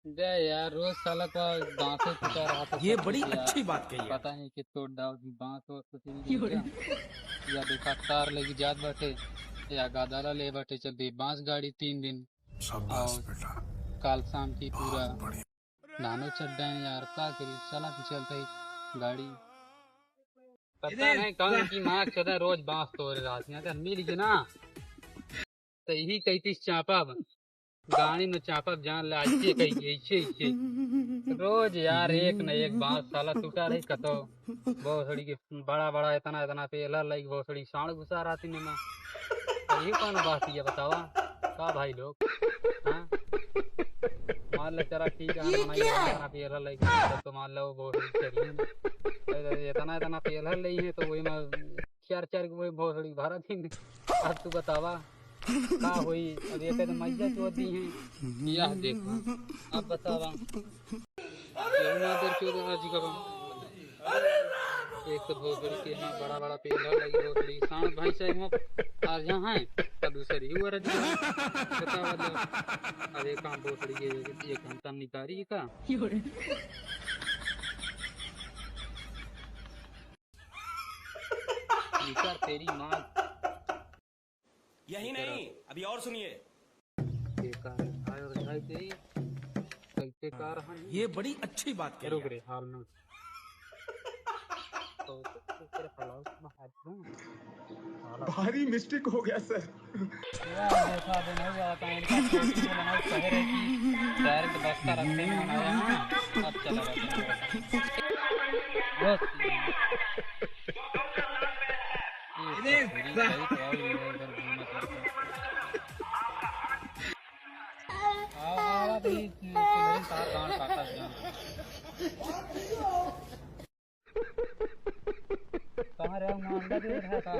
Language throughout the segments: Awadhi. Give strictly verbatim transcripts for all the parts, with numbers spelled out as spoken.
बे यार, रोज साला का बांसे टूटा रहा था ये सब बड़ी कुछ यार। अच्छी बात कही है। पता नहीं कि तोड़ डाल बांस वास तो चली गई क्या? या देखा तार लेके जात बाटे, या गादाला ले बाटे, चल दे बांस गाड़ी तीन दिन। शाबाश और बेटा। काल शाम की पूरा बहुत बढ़िया। नानो चड्डा है यार, का करी, साला के चलते ही गाड़ी। पता नहीं कौन की माँ चले रोज बांस तोड़े रहती है, अगर मिल गई ना तो यही कहती चापा बन। गाड़ी में चापा जान ले, ऐसे कही, ऐसे, ऐसे। रोज यार एक न एक बांस साला टूटा रही कतो। भोसड़ी के बड़ा बड़ा इतना इतना पेला लाइक भोसड़ी साँड़ घुसा रहती ने माँ। तो ये कौन बात है बतावा? का भाई लोग? हाँ? मान ले चला ठीक है, ये हम क्या है? इतना पेला लाइक तो मान लो भोसड़ी चली। अरे इतना इतना पेला लाई है तो वही में चार चार गो भोसड़ी भरा दिन। अब तू बतावा का होई? अब एक तो मैया चोदी है। यह देखो, अब बतावा। केहू ना देर चोद आज का बा। एक तो भोसड़ी के यहाँ बड़ा बड़ा पेला लगी भोसड़ी, साँड़ भैंस है वहाँ आज यहाँ है, तो दूसरी ही रज गई। बतावा लो। अब एक काम भोसड़ी के एक घंटा निकारी का। निकर तेरी माँ। यही नहीं, अभी और सुनिए। बेकार है, भाई और भाई तेरी कैसे कार हम ये बड़ी अच्छी बात कही रुक आप। रे, हाल में। तो ऊपर फैलाओ, मैं हाथ दूँ। भारी मिस्टेक हो गया सर। यार, देखा दे, नहीं जाता है, इनका कोई चीज़ बनाओ, कह रहे कि डायरेक्ट बस्ता रखते हैं, बनाया है। अब चला जाता है। बस। ये ससुरी सही तो आओ, ये इधर घूमत रहता है। आओ, आओ, अभी तुम्हारे साथ गांड काटा जाए। कहाँ रहे? वहाँ अंडा दे रहा था।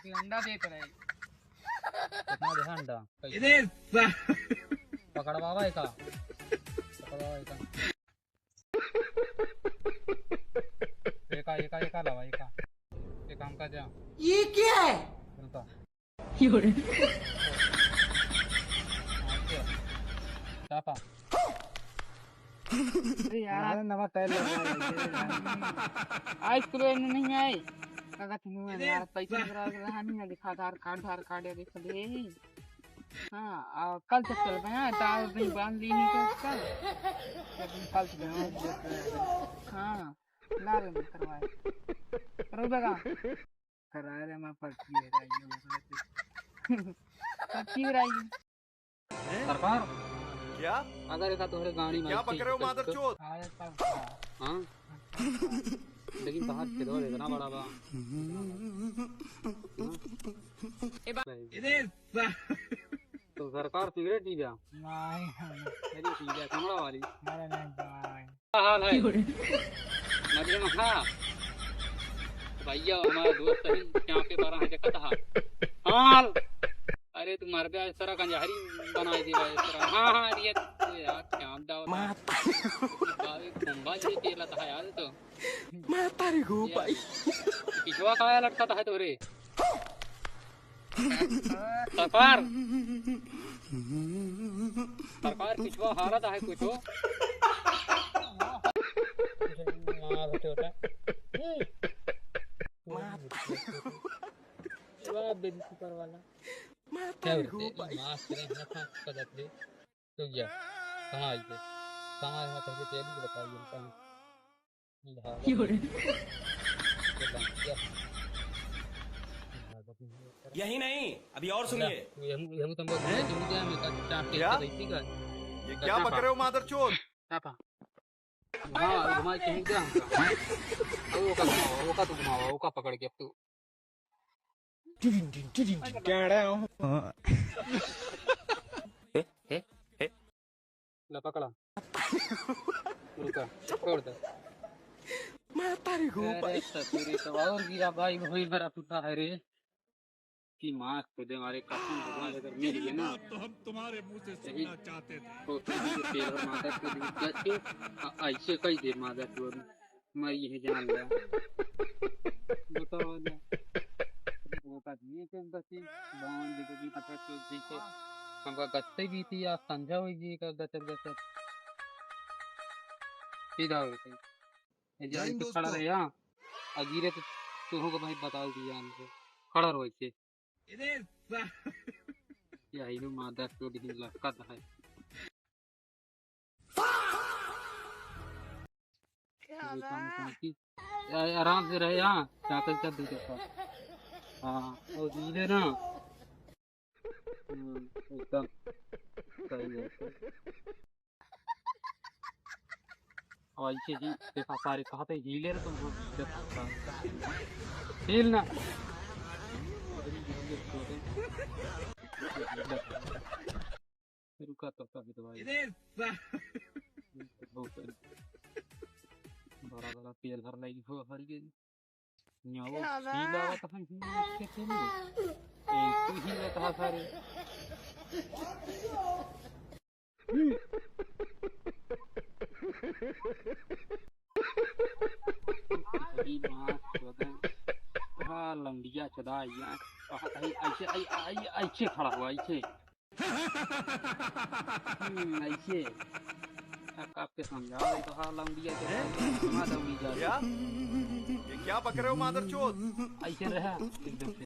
ये अंडा देत रहे। कितना दे अंडा? इधर सा- पकड़वावा है का? पकड़वावा है का? एका, एका, एका लावा, एका। एक काम का जा। ये क्या है? रुका। योरे। चापा। अरे यार। अरे नवा टायर लगा है। आइसक्रीम नहीं आई। कागज मुंह में यार, पैसे वगैरह रहा नहीं है, दिखा आधार कार्ड, आधार कार्ड या देख ले। हाँ, आ, कल तक चल गए हैं, टायर नहीं बांध ली नहीं तो कल। कल से हाँ, ला ले करवाए। करो बेगा। कराए रे, मैं पर्ची हेराई है, पर्ची हेराई है। सरकार। क्या? अगर एका तोहरे गाड़ी में क्या ऐसे पकड़े हो, ही मादरचोद? हाँ? लेकिन बाहर से तो इतना बड़ा बा। हाँ? इधर सा- तो सरकार सिगरेट पी जा। नहीं, हम अरे पी जा, कमरा वाली। अरे नहीं, नहीं। का हाल है? मजे में हाँ। भैया, हमारा दोस्त है, यहाँ पे बारह है, देखा था। हाँ। अरे, तू मर गया, इस तरह का जहरी बनाई दी भाई, इस तरह। हाँ, हाँ, अरे, तू यार, क्या दाव था? माता। बाबे, कुंभा जी के लता है यार, तो। माता रे गो यार, भाई। पिछवा का लटका था, तो रे। सरकार। सरकार, पिछवा हालत आहे कुछो। वाह, बेबी सुपर वाला। क्या बोलते हैं? मास्क रे, हाथ, हाथ पकड़ ले। तो गया। कहाँ आई थे? कहाँ है? पहले तेल ही बताइए, कहाँ? यही नहीं, अभी और सुनिए। क्या? ये क्या पकड़े हो, मादरचोद? हाँ, घुमा के क्या हमका? वो का घुमावा, वो का तू घुमावा, वो का पकड़ के अब तू। टिडिन टिन, टिडिन टिन। क्या रहा हूँ? ला पकड़ा। रुका, छोड़ दे। माता रे गो अरे भाई। ससुरी तो और गिरा भाई, वही मेरा टूटा है रे। कि माँ खुदे मारे कसम भगवान अगर मिल गए ना। तो हम तुम्हारे मुंह से सुनना चाहते थे। तो फिर ये पेड़ माता के लिए कैसे? आ, ऐसे कही दे माता तू अभी। मैं यही जान लिया। बताओ ना। वो का दिए के बसी, बावन देखो भी पता चल जैसे। हमका गस्ते बीती, आज संझा होइ गई का गचर गचर। सीधा होइ गई। ए जे जय हिंद ऐसे खड़ा दोस्तों। रहे, हाँ। अ गिरे तो तुहूँ का भाई बताओ कि जान के। खड़ा रहो ऐसे। यही नु मादर चोद ही लड़का है। क्या ये काम रहा? काम की, आ-, आराम से रहे, हाँ, चाकल कर दे देता। हाँ, और धीरे ना। हम्म, एकदम सही है। और ऐसे ही देखा, सारे कहा थे हीले रे तुम, देखा, हील ना। रुका तो, तो अभी तो भाई। अरे सा- बहुत बड़ा बड़ा पेल भर लगी हो, भर गई। न्यावो क्या बा? फील आवत है, हम्म, इसके के नहीं। ए, तू ही रहता है सारे। अरे माँ, चोदन। हाँ, लंडिया चोदा, यहाँ। ऐसे, ऐसे, ऐसे खड़ा हुआ, ऐसे। हम्म, ऐसे। अब आपके समझाओ तो हाँ, लौंडिया के हैं? माँ लौंडी जा। क्या? ये क्या बक रहे हो मादरचोद? ऐसे रहा, एकदम से।